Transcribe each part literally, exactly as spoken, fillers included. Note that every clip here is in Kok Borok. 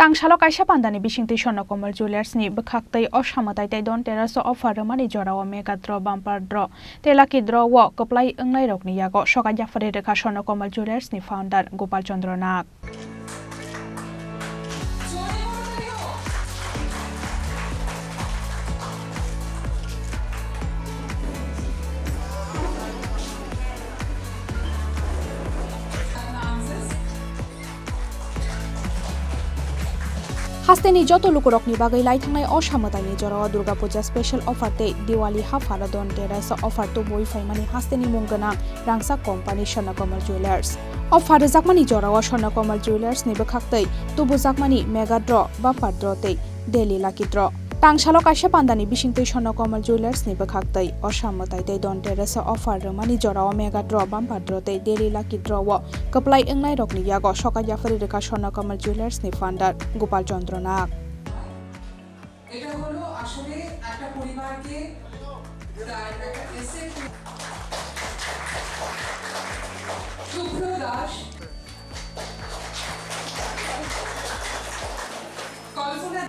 Ang salo kaisa pandani bisingtwi Swarnakomal Jewellers ni bwkhaktwi o samwtai tei Dhanteras offer rwmani jorao mega draw, bumper draw tei lucky draw o kwplai wngnairokni yago sokat yapharwi rwkha Swarnakomal Jewellers ni founder Gopal Chandra Nag. Hasteni joto lukurokni bagwi laithangnai o samwtaini jorao Durga Puja special offer tei Diwali hapharo Dhanteras offer tubui phaimani hasteni mung gwnang rangchak company Swarnakomal Jewellers. Offer rwjakmani jorao Swarnakomal Jewellers ni bwkhaktwi tubujakmani mega draw, bumper draw tei daily lucky draw. Tangsalo kaisa pandani bisingtwi Swarnakomal Jewellers ni bwkhaktwi o samwtai tei Dhanteras offer rwmani jorao mega draw, bumper draw tei daily lucky draw o kwplai wngnairokni yago sokat yapharwi rwkha Swarnakomal Jewellers ni founder Gopal Chandra Nag. এটা হলো আসলে একটা পরিবারকে তার একটা এসেট শুভ্র দাস, কল্পনা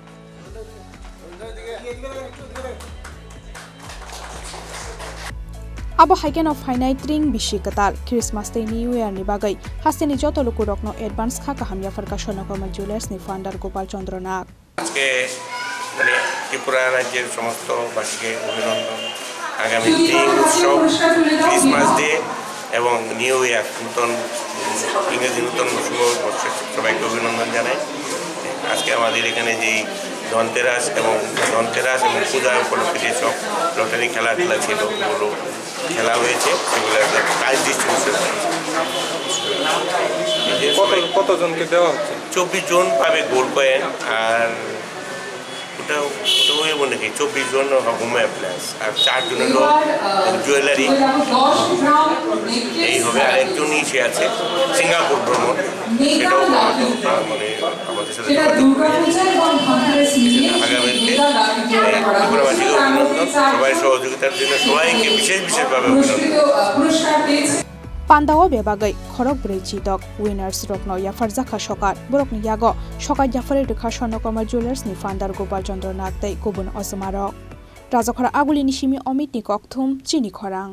Abo hai kheno phainai tring bisi kwtal Christmas tei New Year ni bagwi hasteni joto lukurokno advance kha kaham yapharkha Swarnakomal Jewellers ni founder Gopal Chandra Nag. আজকে মানে ত্রিপুরা রাজ্যের সমস্ত বাসীকে অভিনন্দন। আগামী দিন উৎসব, ক্রিসমাস ডে এবং নিউ ইয়ার, নতুন ইংরেজি নতুন শুভ বর্ষের সবাইকে অভিনন্দন জানাই। আজকে আমাদের এখানে যেই ধনতেরাস এবং ধনতেরাস এবং পূজা উপলক্ষে যেসব লটারি খেলাধুলা ছিল, ওগুলো খেলা হয়েছে, সেগুলো একটা প্রাইজ ডিস্ট্রিবিউশন হয়েছে। এই যে কত, সবাই কতজনকে দেওয়া হচ্ছে? চব্বিশ জন পাবে গোল্ড কয়েন, আর ওটা, ওটা ওই মনে কি চব্বিশ জন হোম অ্যাপ্লায়েন্স, আর চার জন হলো জুয়েলারি, এই হবে, আর একজন ইসে আছে সিঙ্গাপুর ভ্রমণ, সেটাও আমাদের, মানে আমাদের সাথে যোগাযোগ করেছে। আগামীতে এই ত্রিপুরাবাসীকে অভিনন্দন, সবাই সহযোগিতার জন্য সবাইকে বিশেষ বিশেষভাবে অভিনন্দন। Pandao bebagwi khorok brwi chitok winners rokno yapharjakha sokat, borokni yago sokat yapharwi rwkha Swarnakomal Jewellers ni founder Gopal Chandra Nag tei kubun osomarok. Rajakhora Agulini simi Omitni kokthum, chini khorang.